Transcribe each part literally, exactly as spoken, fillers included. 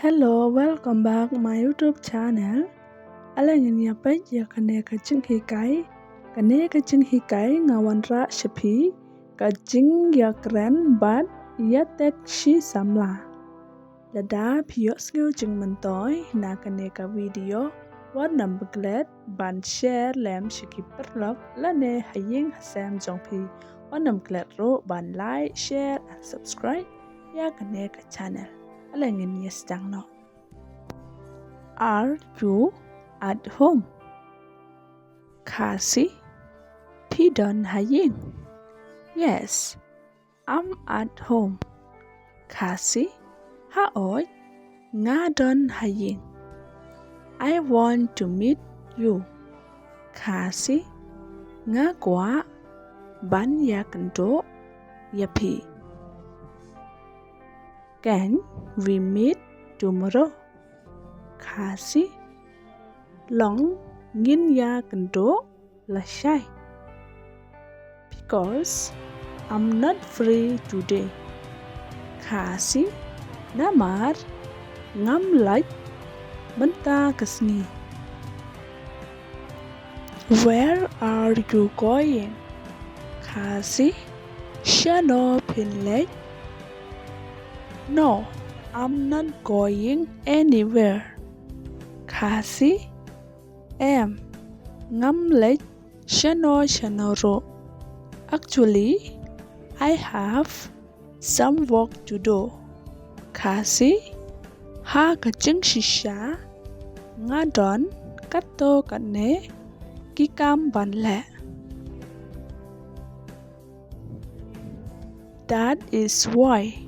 Hello, welcome back my YouTube channel. Ale ngin ïa peit ïa kane ka jinghikai. Kane ka jinghikai nga wanrah sha phi ka jingïakren bad ïatek shi samla. Lada phi ïohsngew jingmyntoi na kane ka video, wat nym klet ban share lem sha ki paralok lane ha ïing ha sem jong phi. Wat nym klet ruh ban like, share and subscribe ïa kane ka channel. Ale ngin ïa sdang noh. Are you at home? Khasi, phi don ha ïing? Yes, I'm at home. Khasi, haoid, nga don ha ïing. I want to meet you. Khasi, nga kwah ban ïakynduh ïa phi. Can we meet tomorrow? Khasi, long ngin ïakynduh lashai. Because I'm not free today. Khasi, namar ngam lait mynta ka sngi. Where are you going? Khasi, shano phin leit? No, I'm not going anywhere. Khasi, em, ngam leit shano shano ruh. Actually, I have some work to do. Khasi, ha ka jingshisha nga don katto katne ki kam ban leh. That is why,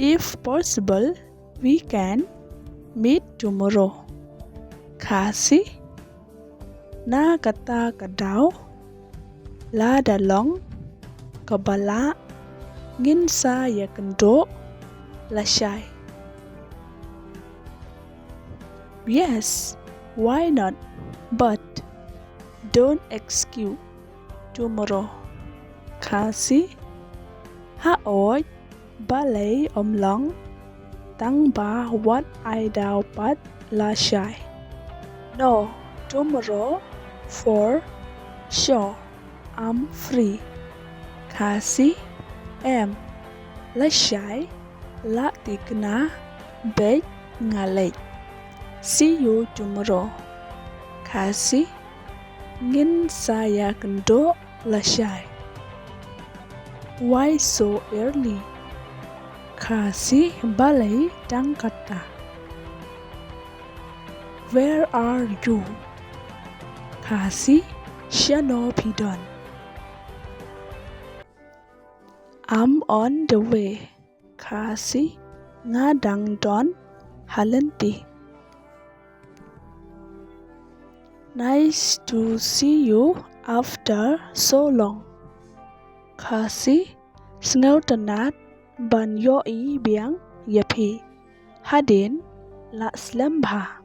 if possible, we can meet tomorrow. Khasi, na kata ka daw, lada long kaba lah ngin sa ïakynduh lashai. Yes, why not? But don't excuse tomorrow. Khasi, haoid balei ym long, tang ba wat ai daw pat lashai. No, tomorrow for sure I'm free. Khasi, em, lashai la thikna bad nga leit. See you tomorrow. Khasi, ngin sa ïakynduh lashai. Why so early? Khasi, balei tang kata? Where are you? Khasi, shano phi don? I'm on the way. Khasi, nga dang don ha lynti. Nice to see you after so long. Khasi, sngewtynnat ban ïohi biang ïa phi hadien la slem bha.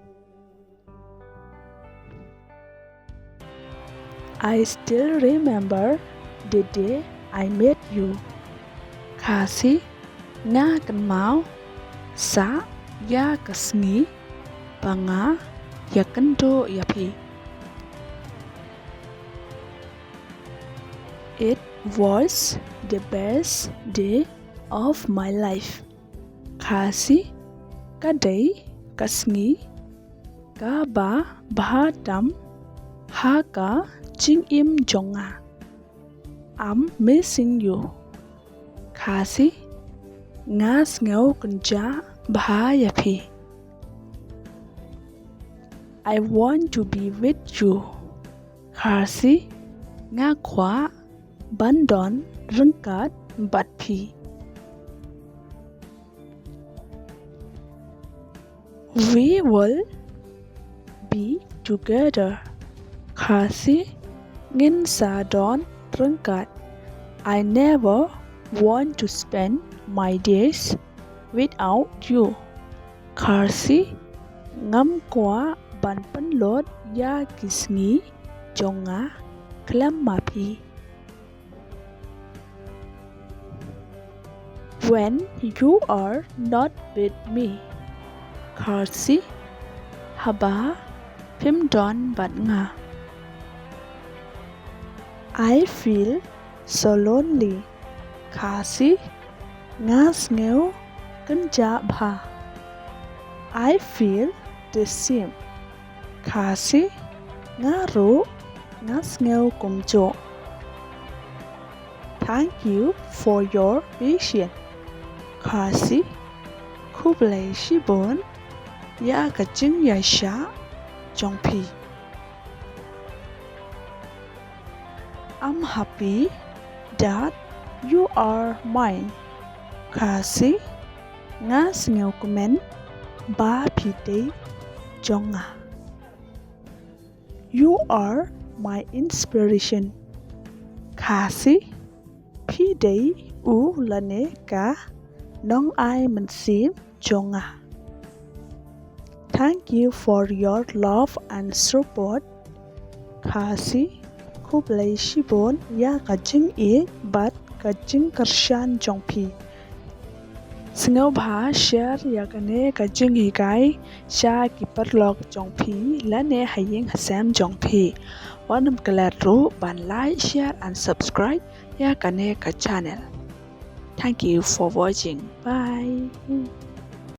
I still remember the day I met you. Khasi, nga kynmaw sa ïa ka sngi ba nga ïakynduh ïa phi. It was the best day of my life. Khasi, ka dei ka sngi kaba bha tam ha ka jingim jong nga. I'm missing you. Khasi, nga sngew kynjah bha ïa phi. I want to be with you. Khasi, nga kwah ban don ryngkat bad phi. We will be together. Khasi, ngin sa don ryngkat. I never want to spend my days without you. Khasi, ngam kwah ban pynlut ïa ki sngi jong nga khlem ma phi. When you are not with me. Khasi, haba phim don bad nga. I feel so lonely. Khasi, nga sngew kynjah bha. I feel the same. Khasi, nga ruh nga sngew kumjuh. Thank you for your patience. Khasi, khublei shibun ïa ka jingïaishah jong phi. I'm happy that you are mine. Khasi, nga sngewkmen ba phi dei jong nga. You are my inspiration. Khasi, phi dei u lane ka nongai mynsiem jong nga. Thank you for your love and support. Khasi, khublei shibun ïa ka jingïeit bad ka jingkyrshan jong phi. Sngewbha share ïa kane ka jinghikai sha ki paralok jong phi lane ha ïing ha sem jong phi. Wat nym klet ruh ban like, share and subscribe ïa kane ka channel. Thank you for watching. Bye.